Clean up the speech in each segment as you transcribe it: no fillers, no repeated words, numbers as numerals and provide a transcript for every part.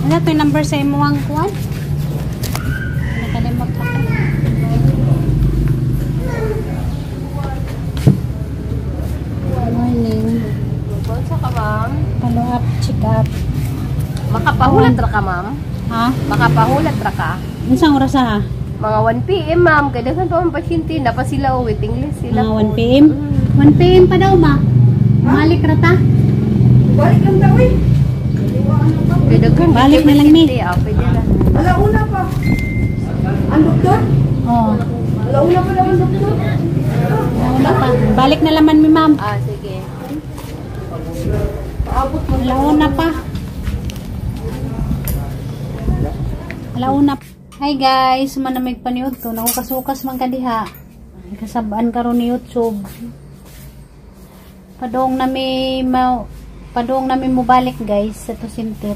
Ano to yung number sa imuhang kuan? Nakalimot ako. Morning. Bonsa ka, ma'am. Follow up, check up. Makapahulat ra ka, ma'am. Ha? Makapahulat ra ka. Unsang oras ha? Mga 1 p.m., ma'am. Kaya daghan pa ang pasyente. Napa sila o waiting list sila. Mga 1 p.m.? 1 p.m. pa daw, ma. Malik ra ta. Balik lang daw eh. Kaya daghan Balik na lang, mi. Ah, pwede na. Alauna pa. Ang doktor? Oo. Alauna pa daw ang doktor. Wala pa. Balik na laman mi, ma'am. Ah, sige. Paabot mo. Alauna pa. Alauna. Hi guys, manamig paniud to. Nakukasukas man ka diha. Kasabaan karon ni YouTube. Padong nami mobalik guys sa to center.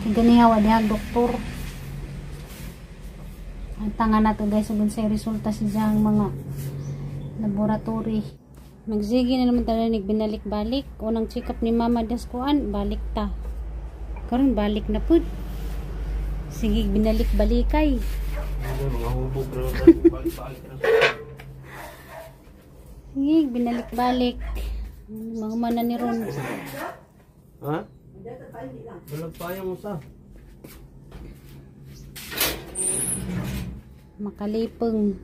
Kay ganiha wa diha doktor. Ang tanga na to guys ug unsay resulta sa diyang mga laboratory. Magsige na naman tayo binalik-balik. Unang check up ni Mama Daskuan, balik ta. Karon balik na pud. Sige, binalik-balikay. Mga hubog ra balik-balik ra. Sige, binalik-balik. Mga mana ni Ron. Ha? Balag pa yung usa. Makalipeng.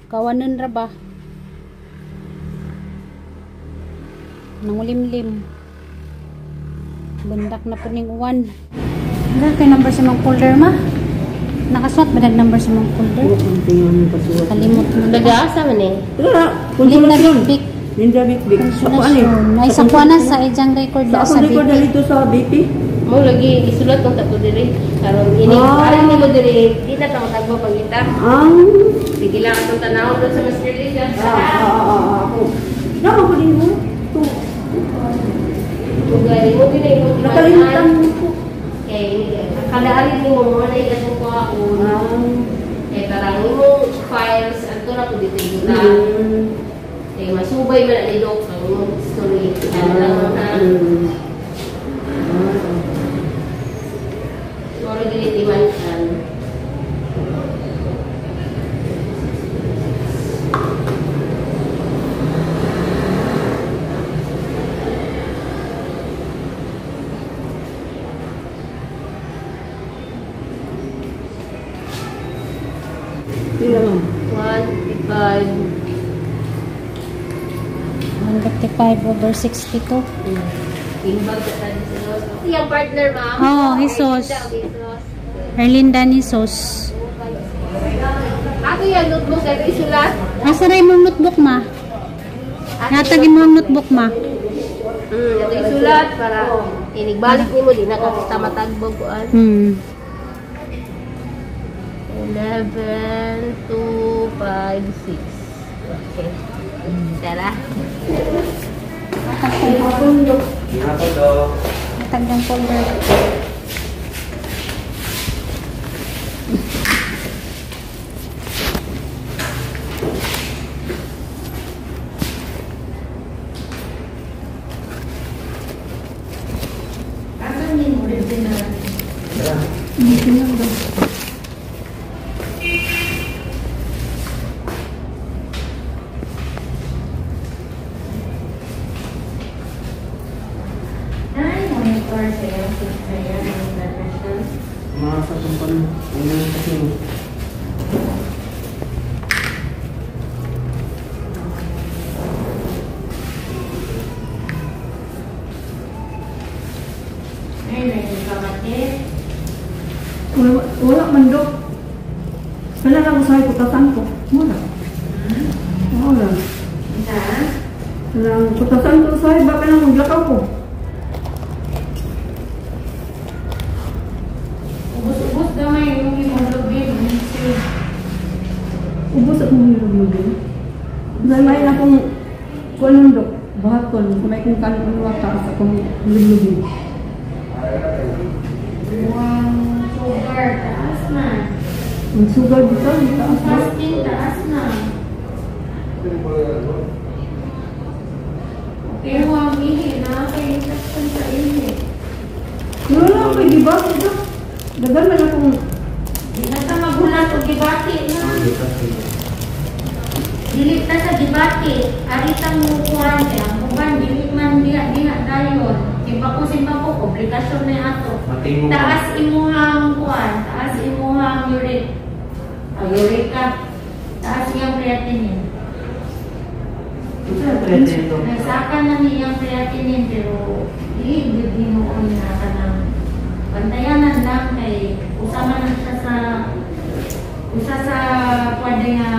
Kawanan ra ba? Nangulimlim. Bandak na po ning uwan. Ano kay number sa mga folder ma? Nakasuot ba nag number sa mga folder? Kalimot mo. Nag-aasa man eh. Wala. Linda Big. Linda Big Big. Ako ano eh. Ay, sa kuha na sa ijang record Sa na akong sa record BP. na dito sa BP. Mo lagi isulat kung tato diri. Karon ini Ah. parang nimo diri. Di na ta matagbo pangita. Ang Sige lang atong tanawon doon sa Mr. Lisa. Ako. Naman ko din mo. Ito. Ugay mo din mo. Nakalimutan mo ko. Kay kada ari nimo mo na ikatong kuhaon. Kay karang imong files adto ra ko dito buta. Kay masubay man ani dok ang imong history. Ano lang ha. Moro dili di man kan. Pila ma'am? 155. 155 over 62. Imbag ka sa Jesus. Iyang partner, ma'am. Oh, Jesus. Jesus. Erlinda ni Sos. Ato yung notebook ay isulat. Asa ra imong notebook ma? Natag imong notebook ma. Ato isulat para inigbalik nimo di na ka matagbog kuan. 11, 2, 5, 6. Okay. Tara. Ginatod do. Natag ng folder. Masa tumpan ano kasi. Wala, wala man dok. Wala lang usahay putasan ko. Wala. Wala. Wala. Putasan ko usahay baka nang maglakaw ko. Ubus-ubus gamay yung hemoglobin. Ubos akong hemoglobin. Dahil may akong kuan dok. Bahaton. Kung may kung kano ano taas akong hemoglobin. Ang sugar, taas na. Ang sugar dito, taas na. Fasting, taas na. Pero ang ihi na, kaya ko gibati dok. Dagan man akong Di na ta magulat og gibati na. Dili ta sa gibati, ari ta mukuan kay ang uban dili man diha diha dayon. Simba ko komplikasyon na ato. Taas imuhang kuan, taas imuhang uric. Uric ka. Taas iyang creatinine. Nasaka na niyang creatinine pero dili gyud hinuon na kanang bantayanan lang kay usa man na siya sa usa sa pwede nga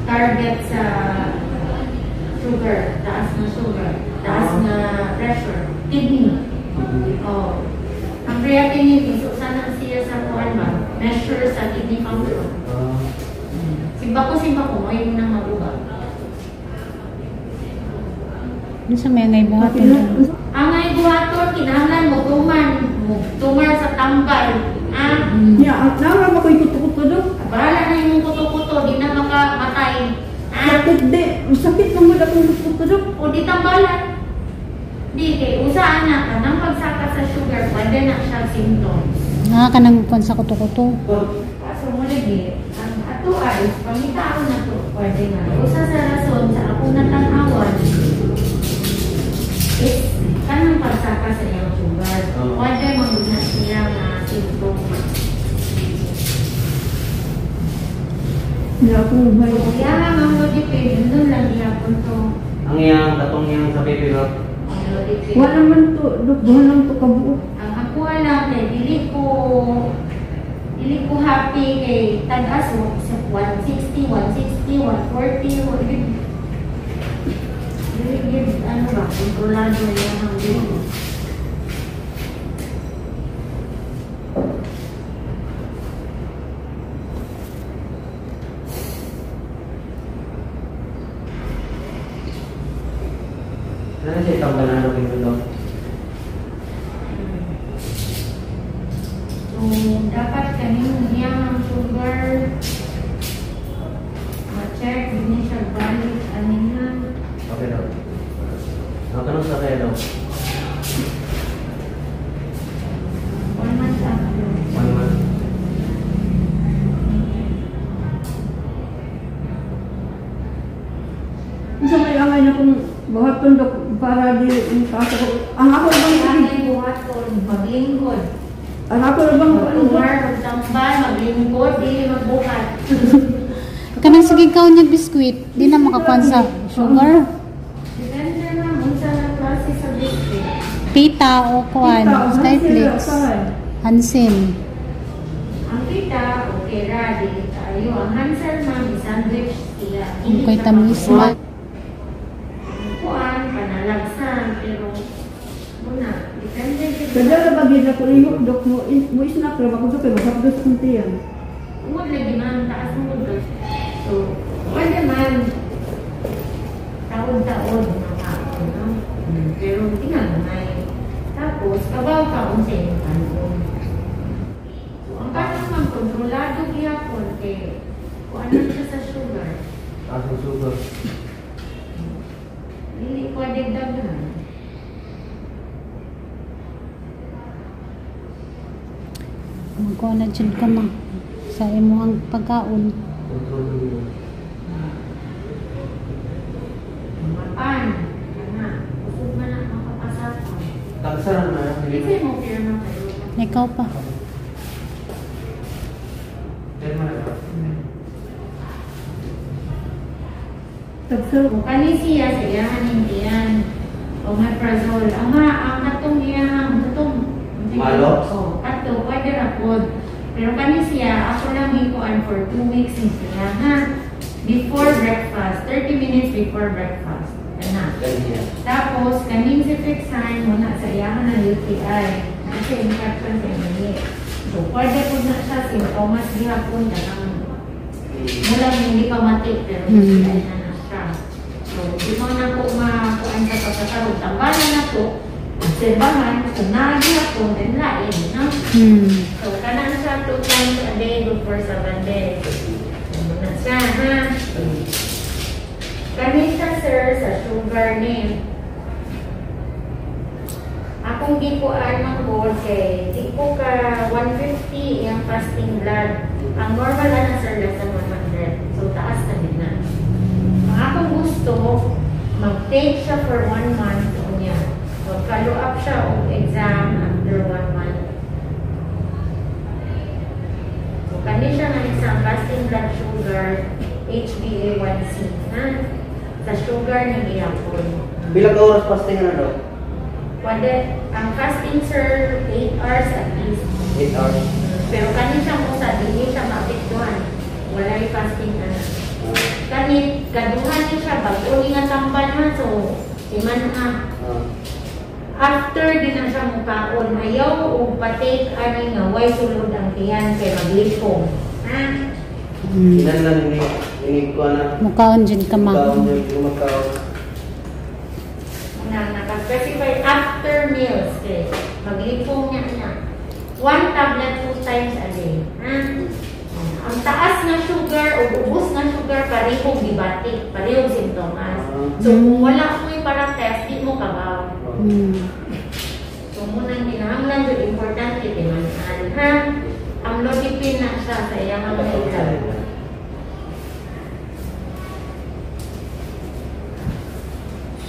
target sa sugar, taas na sugar, taas na pressure, kidney. Oh. Ang creatinine is usa na siya sa kuan ba, measure sa kidney function. Simba ko may nang maguba. Unsa may ngay buhaton? Ang ngay buhaton kinahanglan mo tuman sa tambal. Ah, Ya, naman ako kuto-kuto dok. Bahala na imong kuto-kuto, di na makamatay. Ah, sakit di, sakit man gud akong kuto-kuto dok. O di tambalan. Di kay usa ana kanang pagsaka sa sugar, pwede na siya symptoms. Ah, kanang kuan sa kuto-kuto. Kaso mo lagi, ang ato ay pangitaon na to, pwede nga. Usa sa rason sa akong natanawan is kanang pagsaka sa iyang sugar. Pwede man na siya nga symptoms. Ya, akong may Ya, ang amlodipine, doon lang gihapon to. Ang iyang katong iyang sa baby dok. Amlodipine. Wala man to, dok, duha lang to kabuok. Ang ako lang kay dili ko happy kay tag-as sa 160, 160, 140, dili gid ano ba, kontrolado yan ang dili. Ano siya tambalan ng dok? So, dapat kaning iyang sugar ma-check, hindi siya valid, ano na. Okay daw. Ang tanong sa kaya daw? 1 month after. 1 month. Unsa may angay na kung buhaton dok para di mutaas ako. Ang ako bang angay buhaton maglingkod. Ang ako bang magtumar, magtambal, maglingkod, dili magbuhat. Kanang sige kaon niya biskwit, di na makakuan sa sugar. Depende na unsa na klase sa biskwit. Pita o kuan, Skyflakes, Hansel. Ang pita, okay ra, dili tayo. Ang Hansel ma'am, sandwich sila. Okay, tamis man. Kuan, panalagsan, pero muna, depende. Kada ba gid ako ihok dok mo snack ra ba ko dok kay mahapdos kung tiyan. Ungod lagi ma'am, taas mo dok. So, pwede man taon-taon makaon, no? Pero tingamay. Tapos, kabaw ka unsa imong kanon. So, ang kanon ma'am, kontrolado gihapon kay kuan siya sa sugar. Taas ang sugar. Dili pwede daghan. Magkuha na dyan ka ma sa imong pagkaon. Mapan, ana, usog man na makapasakon. Tagsa na. Kasi mo pirma kayo. Ikaw pa. Pirma na. Tagsa. Kani siya sa iyahan hindi yan. Omeprazole. Ang ang katong iyang katong Malox? Oh, kato pwede ra pod. Pero kani siya ako lang gikuan for 2 weeks ni siya ha. Before breakfast, 30 minutes before breakfast. Kana. Tapos kaning si Fixine muna sa iyahan ng UTI. Kasi infection sa ini. So pwede pud na siya simptomas gihapon kanang mula hindi pa mati pero UTI na siya. So di mo na po makuan sa pagkakaroon. Tambalan na po, obserbahan, kung naagihapon, then lain, no? So kanang siya 2 times a day, good for 7 days. Ano na siya, ha? Kani siya, sir, sa sugar ni. Ako akong gikuan man gud kay di ko ka 150 iyang fasting blood. Ang normal ana sir less than 100. So taas na din na. Ang akong gusto mag-take siya for 1 month unya. Mag-follow up siya og exam after 1 month. So kani siya nga exam fasting blood sugar HbA1c na sa sugar ni gihapon. Bilang ka oras fasting na daw? Pwede, ang fasting sir, 8 hours at least. 8 hours. Pero kani siya mo sa dili siya maapektuhan. Walay fasting na. Kani kaduhan ni siya bag-o ni nga tambal man so iman ha. After di na siya mukaon ayaw og pa-take ani nga way sulod ang tiyan kay maglipong. Ha? Kinahanglan ini ko na. Mukaon jud ka ma. Mukaon jud ko. Na naka-specify after meals kay maglipong niya na. 1 tablet 2 times a day. Ha? Ang taas na sugar o ubos na sugar parehong gibatik, parehong simptomas. So kung wala mo'y para test, di mo kabaw. So munang kinahanglan jud importante timan-an ha. Amlodipine na siya sa iyang mga.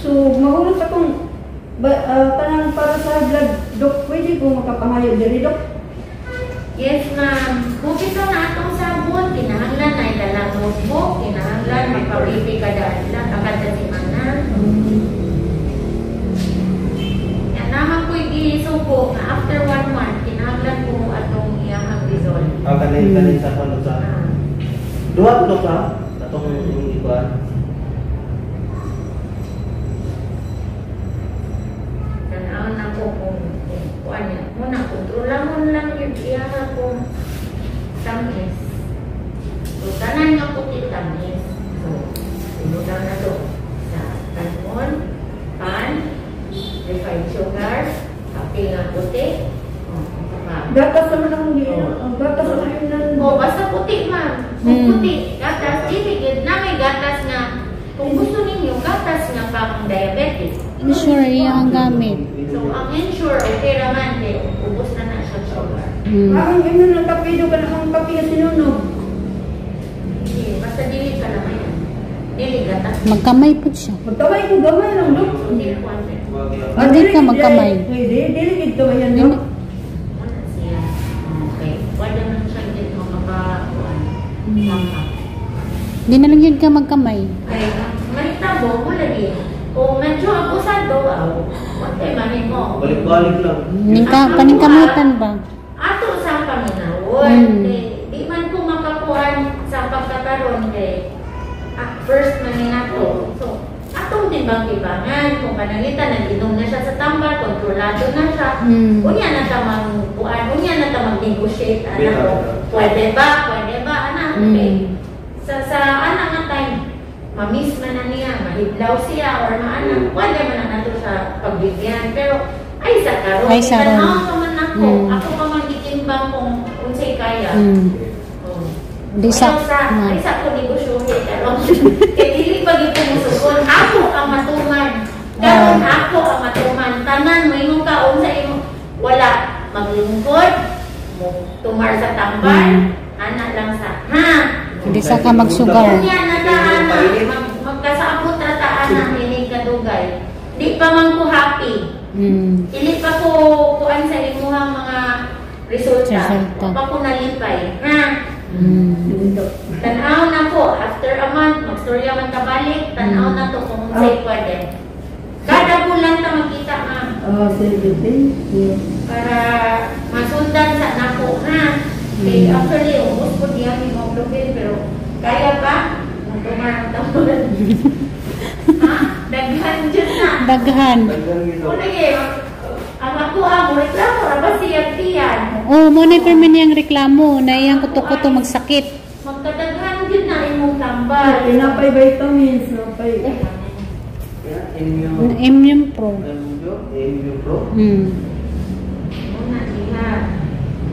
So mahulot akong kanang para sa blood dok, pwede ko makapangayo diri dok? Yes ma'am. Kung ito na atong sabon, kinahanglan na idala notebook, kinahanglan magpa-BP kada adlaw, kada semana. Yan naman ko'y gisuko na after 1 month, kinahanglan ko atong iyang result. Ah, kanay sa kuan sa. Duha dok ha? Atong ikuan. Tan-awon ako kung kuan niya. Muna, kontrolahon lang yun iya kung tamis. So, tanan nga puti tamis. So, ibutang na to sa kanon, pan, refined sugar, kape nga puti. Gatas naman akong giinom. Gatas naman yun. O, basta puti ma'am. Kung puti, gatas, dili gid na may gatas nga. Kung gusto ninyo, gatas nga pang diabetes. Ensure iya ang gamit. So, ang ensure, okay raman, kay ubos na na siya sugar. Ang inom ng kape, do ka na ang kape na sinunog. Hindi, basta dili ka naman yan. Dili gatas. Magkamay po siya. Magkamay ko, gamay lang, do. Hindi ko ate. Hindi ka magkamay. Pwede, dili gid kamayan, do. Muna siya. Okay. Pwede man siya dito makakuan. Hindi na lang yun ka magkamay. Ay, mahitabo mo lagi. Kung medyo abusado, aw, wante manin mo. Balik-balik lang. Paningkamutan ba? Ato sa paminawon. Di man ko makakuan sa pagkakaroon kay first man ni nato. So, atong timbang-timbangan. Kung panangitan, nag-inom na siya sa tambal, kontrolado na siya. Unya na ta magkuan, unya na ta mag-negotiate, anak ko. Pwede ba? Pwede ba? Anak, okay. Sa anak nga time, mamiss man na niya, mahidlaw siya, or maana, pwede man na nato siya pagbigyan. Pero, ay sa karon, ay sa karon. Tanaw pa man ako, ako pa man gitimbang kung unsay kaya. Di sa, ay sa ko negosyohe karon. Kay dili pa gyud ko musukon, ako ang matuman. Karon ako ang matuman. Tanan moingon ka unsa imo wala maglingkod, mo tumar sa tambal, ana lang sa ha. Di sa ka magsugar. Unya na ta ana, magkasaabot ra ta ana inig kadugay. Di pa man ko happy. Dili pa ko kuan sa imuhang mga resulta. Pa ko nalipay, ha. Tanaw na ko after a month magstorya man ta balik, tanaw na to kung unsay pwede. Kada bulan ta magkita ma'am. Oh, sige, thank you. Para masundan sa nako ha. Kay actually ubos po diya hemoglobin pero kaya pa magtumar ang tambal. Ha? Daghan jud na. Daghan. Unang ang ako ang reklamo ra ba siya tiyan. Oh, mo na permi niyang reklamo na iyang kuto-kuto magsakit. Magkadaghan jud na imong tambal. Pinapay vitamins, napay. Immune Pro. Immune Pro. Muna diha.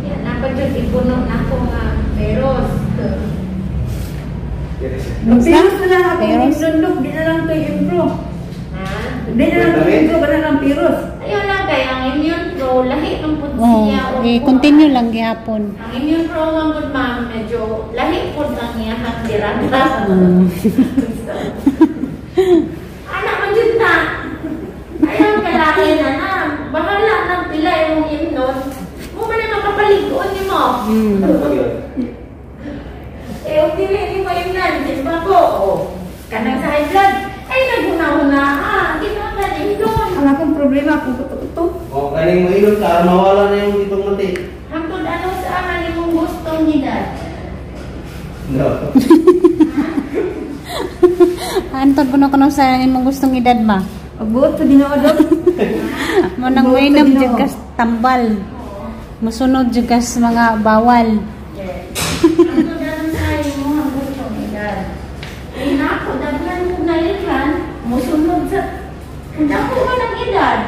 Ya napa jud ipuno nako nga peros. Piros na lang ako immune, di na lang kay Impro. Ha? Di na lang kay Impro, kana lang piros. Ayaw lang kay ang Immune Gi-continue lang gihapon. Ang immune pro man gud ma'am, medyo lahi pud ang iyahang tirada. Anak man jud na. Ayaw kalaki na na. Bahala nang pila imong imnon. Mo man ang makapalig-on nimo. Eh, ug dili nimo imnan, di ba ko? Oh, kanang sa high blood, ay naghuna-huna ah, kinahanglan imnon. Ang akong problema akong kuto-kuto. O, galing mo ilong ka, mawala na yung itong mati. Hangtod ano sa aman imong gustong edad? No. Antod kuno kuno sa imong gustong edad ba? Pagbuot sa Ginoo dok. Mo nang mainom jud kas tambal. Musunod jud kas mga bawal. Yes. Hangtod ano sa imong gustong edad? Eh, nako, daghan mo nailhan, musunod sa dako man ang edad.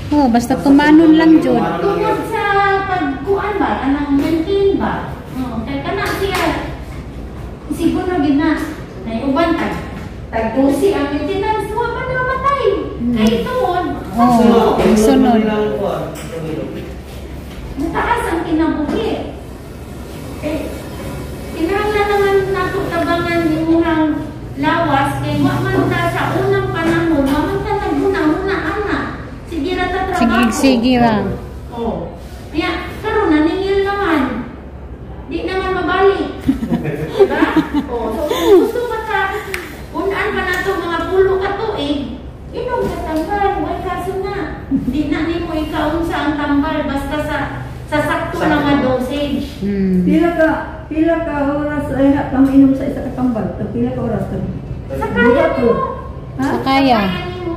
Oh, basta tumanon lang jud. Tungod sa pagkuan ba, anang maintain ba? Oh, kay kana siya siguro gid na naiuban tag tag-dosi ang maintenance, wa pa na matay. Kay tungod, Oh, sunod. mataas ang kinabuhi. Eh, kinahanglan naman nato tabangan imuhang lawas kay wa man ta sa unang panahon, wa man ta naghuna-huna ana. Sige ra ta trabaho. Sige, sige ra. Oh. Kaya karon naningil naman. Di naman mabalik. Diba? Oh, so kung gusto pa ta unaan pa nato mga pulo ka tuig, inom ka tambal, way kaso na. Di na nimo ikaunsa ang tambal basta sa sakto na nga dosage. Pila ka oras ay ka mainom sa isa ka tambal? Pila ka oras? Sa kaya nimo. Ha? Sa kaya. Sa kaya nimo.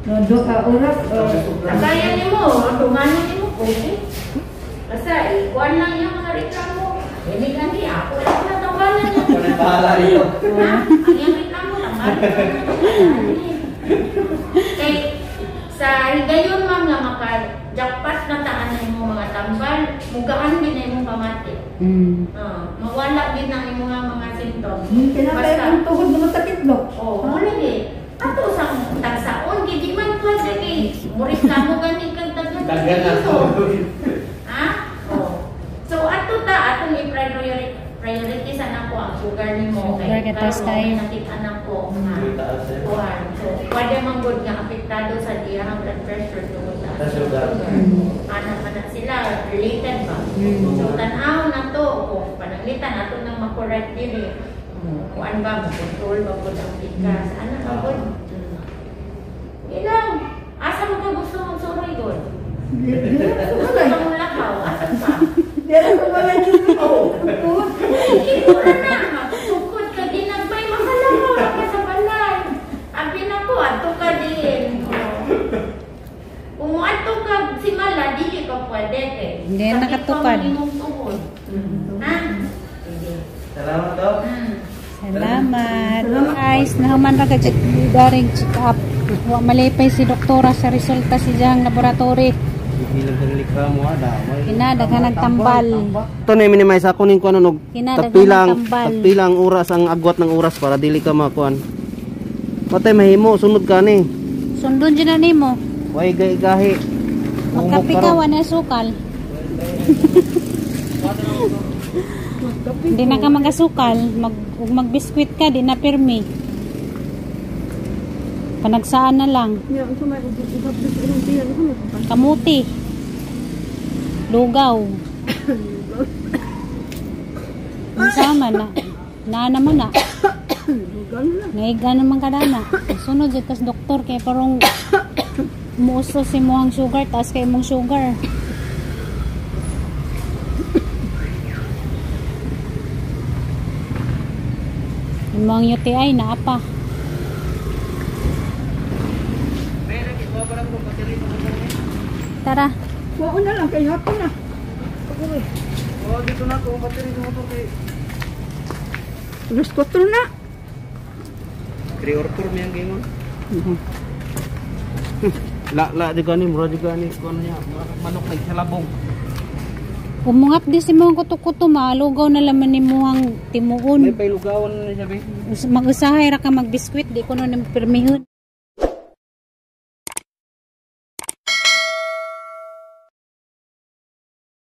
No, do ka oras o Sa kaya nimo, tumanon nimo okay. Basta ikuan lang yung mga reklamo. Hindi gani ako lang natawanan niya. Ako na bahala rito. Ha? Ang iyang reklamo tambal. Kay sa higayon ma'am nga maka-jackpot na taan na imong mga tambal, mugaan din na imong pamati. Mawala din ang imong mga symptoms. Kinahanglan ang tuhod na masakit dok. Oh, mo lagi. Ato sa tagsaon kay di man pwede kay mo reklamo gani kag daghan Daghan na dito. Ha? Oh. So ato ta atong i-priority priority sa nako ang sugar nimo Sugar kay kay taas karon kayo. nakita nako nga kuan. So pwede man gud nga apektado sa iyang blood pressure tungod sa Sa sugar. Ana man na sila related ba. So tan-aw na to kung pananglitan ato nang ma-correct dili. Kuan ba mo control ba pud ang pikas? Ana ba pud? Ilang asa mo ka gusto magsuroy gud? Gusto ka mo lakaw, asa pa? Dili ko wala jud Oh. tuhod. Kikura na, magsukod ka ginagmay, makalakaw ra ka sa balay. Abi na ko, adto ka din. Oh. Kung adto ka simala, dili ka pwede kay. Hindi sakit pa nakatupad. man imong tuhod. Ha? Sige. Salamat daw. Salamat. Guys, nahuman ra ka check daring check up. Wa malipay si doktora sa resulta si diyang laboratory. Bilang kang reklamo ah, damay. Kina daghan nagtambal. Ito na minimize ako ning kuan og Kina, daghan tagpilang nagtambal. tagpilang oras ang agwat ng oras para dili ka makuan. Patay mahimo sunod ka ni. Sundon dyan na nimo. Way gahi. Magkape ka wa na sukal. Di na ka magasukal, ug magbiskwit ka di na pirmi. Panagsaan na lang. Ya, unsa may usap sa imong tiyan, unsa may Kamuti. Lugaw. Unsa man na? Naa naman na. Lugaw na lang. Naiga naman kadana. Sunod jud kas doktor kay parang muuso si muhang sugar, taas kay imong sugar. Imong UTI naa pa. Tara. Wao na lang kay hapon na. Oh, dito na ko battery sa motor kay Alas 4 na. 3 or 4 mi ang gingon. La la di gani mura di gani kuan niya manok kay salabong. Umungap di si mong kuto-kuto malugaw na laman ni muhang May timuon. paylugawan na siya be. Mag-usahay ra ka magbiskwit di ko no nimo pirmihon.